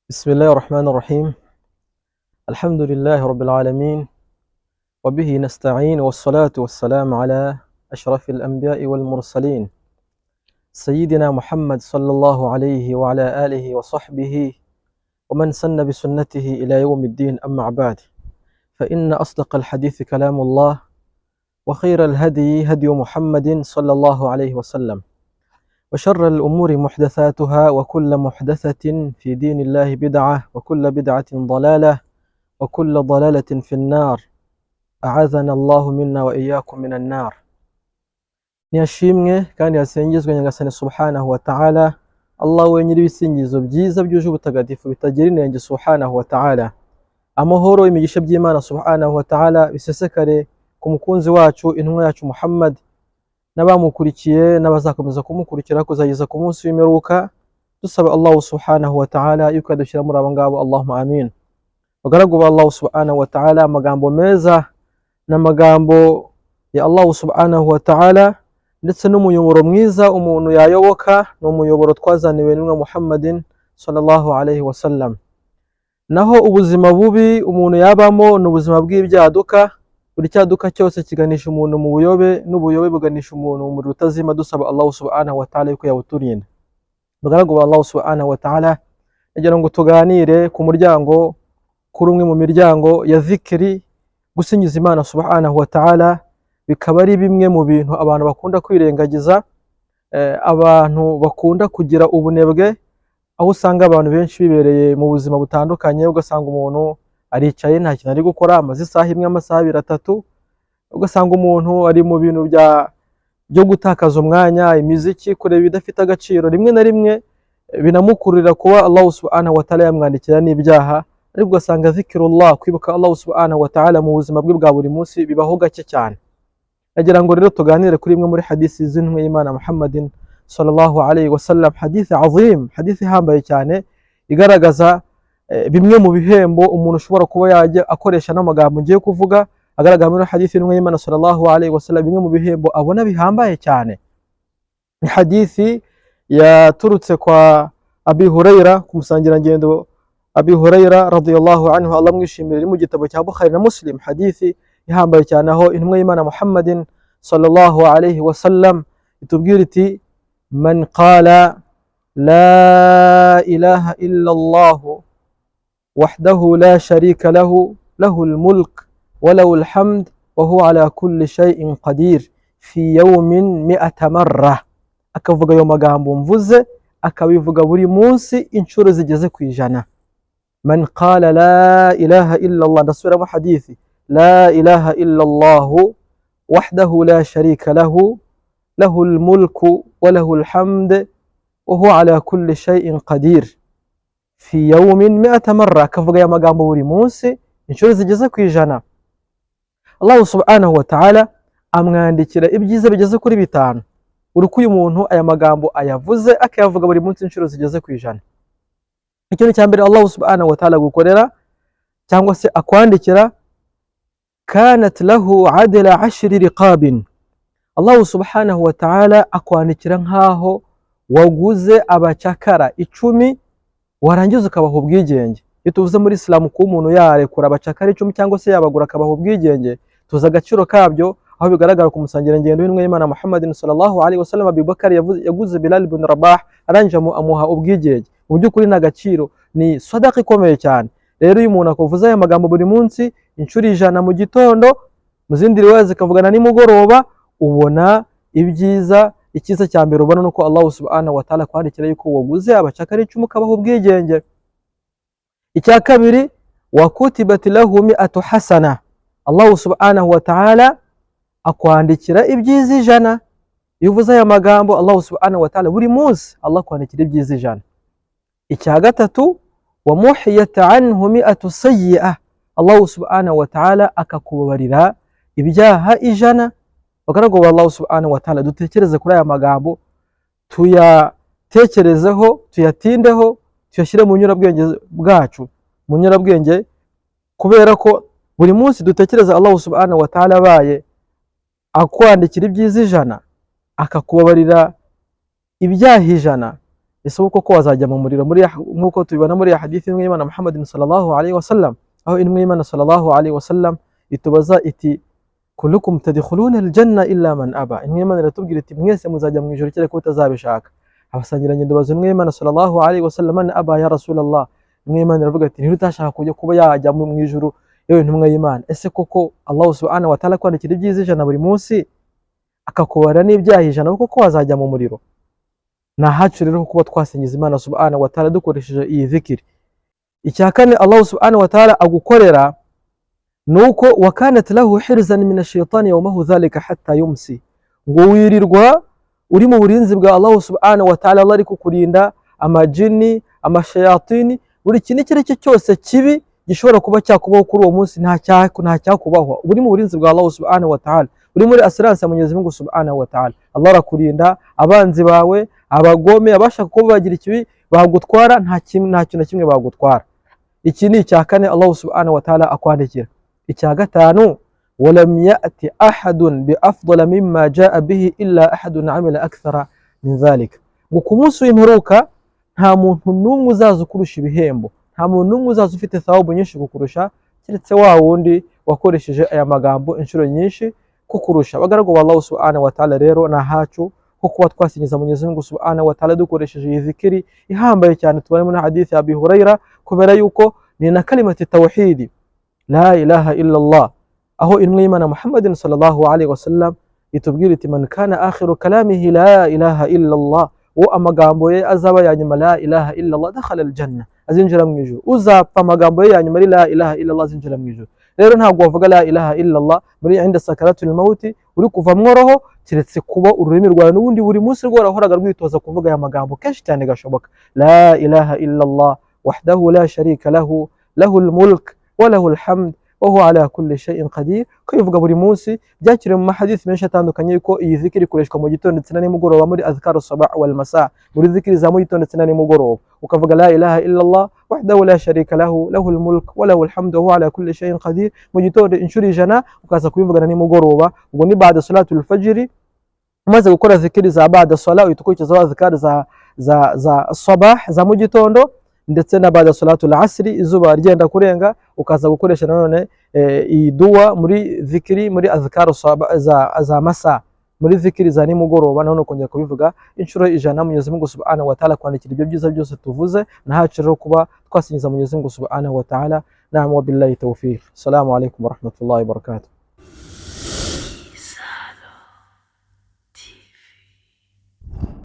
بسم الله الرحمن الرحيم، الحمد لله رب العالمين، وبه نستعين، والصلاة والسلام على أشرف الأنبياء والمرسلين، سيدنا محمد صلى الله عليه وعلى آله وصحبه ومن سن بسنته إلى يوم الدين. أما بعد، فإن أصدق الحديث كلام الله، وخير الهدي هدي محمد صلى الله عليه وسلم، وشر الأمور محدثاتها، وكل محدثة في دين الله بدعة، وكل بدعة ضلالة، وكل ضلالة في النار، أعاذنا الله منا وإياكم من النار. Niyashimwe kandi hasingizwe Nyagasani subhanahu wa ta'ala, Allah we nyir'ibisingizo byiza byuje ubutagatifu bitagira inenge subhanahu wa ta'ala. Amahoro, imigisha by'Imana subhanahu wa ta'ala bisesekare ku mukunzi wacu, intumwa yacu Muhammad, n'abamukurikiye n'abazakomeza kumukurikira kuzageza ku munsi w'imperuka. Dusaba Allah subhanahu wa ta'ala yuko yadushyira muri abo ngabo. Allahumma amin. Bagaragu ba Allah subhanahu wa ta'ala, amagambo meza n'amagambo ya Allah subhanahu wa ta'ala, ndetse n'umuyoboro mwiza umuntu yayoboka ni umuyoboro twazaniwe n'intumwa Muhammadin sallallahu alayhi wasallam. Naho ubuzima bubi umuntu yabamo ni ubuzima bw'ibyaduka. Buri cyaduka cyose kiganisha umuntu mu buyobe, n'ubuyobe buganisha umuntu mu muriro utazima. Dusaba Allah subhanahu wa ta'ala yuko yawuturinda. Bagaragu ba Allah subhanahu wa ta'ala, nagira ngo tuganire ku muryango, kuri umwe mu miryango ya zikiri, gusingiza Imana subhanahu wa ta'ala, bikaba ari bimwe mu bintu abantu bakunda kwirengagiza, abantu bakunda kugira ubunebwe, aho usanga abantu benshi bibereye mu buzima butandukanye, ugasanga umuntu aricaye nta kintu ari gukora, amaze isaha imwe, amasaha abiri, atatu, ugasanga umuntu ari mu bintu byo gutakaza umwanya, imiziki, kureba ibidafite agaciro, rimwe na rimwe binamukururira kuba Allah subhanahu wa ta'ala yamwandikira n'ibyaha. Ariko ugasanga zikirullah, kwibuka Allah subhanahu wa ta'ala mu buzima bwe bwa buri munsi, bibaho gake cyane. Nagira ngo rero tuganire kuri imwe muri hadisi z'intumwa y'Imana Muhammadin sallallahu alayhi wasallam, hadisi azim, hadisi ihambaye cyane, igaragaza bimwe mu bihembo umuntu ushobora kuba yajya akoresha n'amagambo ngiye kuvuga agaragara muri hadisi y'intumwa y'Imana sallallahu alayhi wasallam, bimwe mu bihembo abona bihambaye cyane. Ni hadisi yaturutse kwa Abi Huraira, ku musangirangendo Abi Huraira radiyallahu anhu, Allah mwishimire, iri mu gitabo cya Bukhari na Muslim, hadisi ihambaye cyane, aho intumwa y'Imana Muhammadin sallallahu alayhi wasallam itubwira iti: "Man qala la ilaha illa Allah wahdahu la sharika lahu, lahu al-mulk wa lahu al-hamd wa huwa ala kulli shay'in qadir, fi yawmin mi'ata marra", akavuga ayo magambo mvuze, akabivuga buri munsi inshuro zigeze ku 100. Man qala la ilaha illa Allah, ndasubiramo hadithi: la ilaha illa Allah wahdahu la sharika lahu, lahu al-mulku wa lahu al-hamd wa huwa ala kulli shay'in qadir, fi yawmin mi'ata marra, akavuga aya magambo buri munsi inshuro zigeze ku 100, Allah subhanahu wa ta'ala amwandikira ibyiza bigeze kuri bitanu buri uko uyu muntu aya magambo ayavuze, akayavuga buri munsi inshuro zigeze ku 100. Ikintu cya mbere Allah subhanahu wa ta'ala agukorera cyangwa se akwandikira: kanat lahu adla ashri riqabin, Allah subhanahu wa ta'ala akwandikira nk'aho waguze abacakara 10, warangiza ukabaha ubwigenge. Iyo tuvuze muri Isilamu kuba umuntu yarekura abacakara 10 cyangwa se yabagura akabaha ubwigenge, tuzi agaciro kabyo, aho bigaragara ku musangirangendo w'intumwa y'Imana Muhammadin sallallahu alaihi wasallam, Abubakar yaguze Bilal ibn Rabah, arangije amuha ubwigenge. Mu by'ukuri ni agaciro, ni sadaka ikomeye cyane. Rero iyo umuntu akuvuze aya magambo buri munsi inshuro 100 mu gitondo, mu zindi riwaya zikavugana nimugoroba, ubona ibyiza. Icyiza cya mbere ubona nuko Allah subhanahu wa ta'ala akwandikira yuko waguze abacakara 10 ukabaha ubwigenge. Icya kabiri: wa kutibat lahu mi'atu hasana, Allah subhanahu wa ta'ala akwandikira ibyiza 100. Iyo uvuze aya magambo, Allah subhanahu wa ta'ala buri munsi, Allah akwandikira ibyiza 100. Icya gatatu: wa muhiyat anhu mi'atu sayyi'a, Allah subhanahu wa ta'ala akakubabarira ibyaha 100. Bagaragu ba Allah subhanahu wa ta'ala, dutekereze kuri aya magambo, tuyatekerezeho, tuyatindeho, tuyashyire mu nyurabwenge bwacu, mu nyurabwenge, kubera ko buri munsi dutekereza Allah subhanahu wa ta'ala abaye akwandikira ibyiza 100, akakubabarira ibyaha 100. Ese ubu koko wazajya mu muriro? Muri nk'uko tubibona muri ya hadithi y'intumwa y'Imana Muhammadin sallallahu alaihi wasallam, aho intumwa y'Imana sallallahu alaihi wasallam itubaza iti kullukum tadkhuluna aljanna illa man aba. Intumwa y'Imana iratubwira iti mwese muzajya mu ijuru kereka utazabishaka. Abasangirangendo baza intumwa y'Imana sallallahu alaihi wasallam, man aba ya Rasulallah? Intumwa y'Imana iravuga ati niba utashaka kujya kuba yajya mu ijuru, yewe ntumwa y'Imana, ese koko Allah subhanahu wa ta'ala kwandikira ibyiza 100 buri munsi akakubara n'ibyaha 100, koko wazajya mu muriro? Ni ahacu rero kuba twasingiza Imana subhanahu wa ta'ala dukoresheje iyi dhikiri. Icya kane Allah subhanahu wa ta'ala agukorera ni uko wakanat lahu hirzan min ash-shaytani yawmahu dhalika hatta yumsi, ngo wirirwa uri mu burinzi bwa Allah subhanahu wa ta'ala. Allah ari kukurinda amajini, amashayatini, buri kintu icyo ari cyo cyose kibi gishobora kuba cyakubaho kuri uwo munsi nta cyakubaho. Uri mu burinzi bwa Allah subhanahu wa ta'ala, uri muri assurance ya Mwenyezi Mungu subhanahu wa ta'ala. Allah arakurinda abanzi bawe, abagome, abashaka kuba bagira ikibi bagutwara, nta kintu na kimwe bagutwara. Iki ni icya kane Allah subhanahu wa ta'ala akwandikira. Icya gatanu, walam ya'ti ahadun bi afdala mimma jaa bihi illa ahadun amila akthara min dhalika, ngo ku munsi w'imperuka nta muntu n'umwe uzaza ukurusha ibihembo, nta muntu n'umwe uzaza ufite thawabu nyinshi kukurusha keretse wa wundi wakoresheje aya magambo inshuro nyinshi kukurusha. Abagaragu ba Allah subhanahu wa ta'ala rero ni ahacu ko kuba twasingiza Mwenyezi Mungu subhanahu wa ta'ala dukoresheje iyi zikiri ihambaye cyane tubona muri hadithi ya Abi Huraira, kubera yuko ni na kalimati tawhidi la ilaha illa Allah, aho intumwa y'Imana Muhammadin sallallahu alaihi wasallam itubwira iti man kana akhiru kalamihi la ilaha illa Allah, uwo amagambo ye azaba ya nyuma la ilaha illa Allah dakhala aljanna, azinjira mu ijuru. Uzapfa amagambo ye ya nyuma ari la ilaha illa Allah azinjira mu ijuru. Rero ntabwo wavuga la ilaha illa Allah muri inda sakaratul mauti uri kuva mworoho, keretse kuba ururimi rwawe n'ubundi buri munsi rwarahoraga rwitoza kuvuga aya magambo kenshi cyane gashoboka: la ilaha illa Allah wahdahu la sharika lahu lahul mulk wa lahul hamd wa huwa ala kulli shay'in qadir. Kwivuga buri munsi byakiriwe mu mahadithi menshi atandukanye yuko iyi zikiri ikoreshwa mu gitondo ndetse na nimugoroba muri azkaru sabah wal masa, muri zikiri za mu gitondo ndetse na nimugoroba, ukavuga la ilaha illa Allah wahdahu la sharika lahu lahul mulk wa lahul hamd wa huwa ala kulli shay'in qadir mu gitondo inshuro 100, ukaza kubivuga na nimugoroba. Ubwo ni baada salatul fajri, umaze gukora zikiri za baada sala uhita ukurikizaho azkari za sabah za mu gitondo, ndetse na baada salatul asri izuba ryenda kurenga, ukaza gukoresha nanone iyi dua muri zikiri muri azkaru za masa, muri zikiri za nimugoroba, nanone ukongera kubivuga inshuro 100. Mwenyezi Mungu subhanahu wa ta'ala kwandikira ibyo byiza byose tuvuze. Nahacu rero kuba twasingiza Mwenyezi Mungu subhanahu wa ta'ala. Naam, wa billahi tawfiq. Assalamu alaikum wa rahmatullahi wa barakatuh.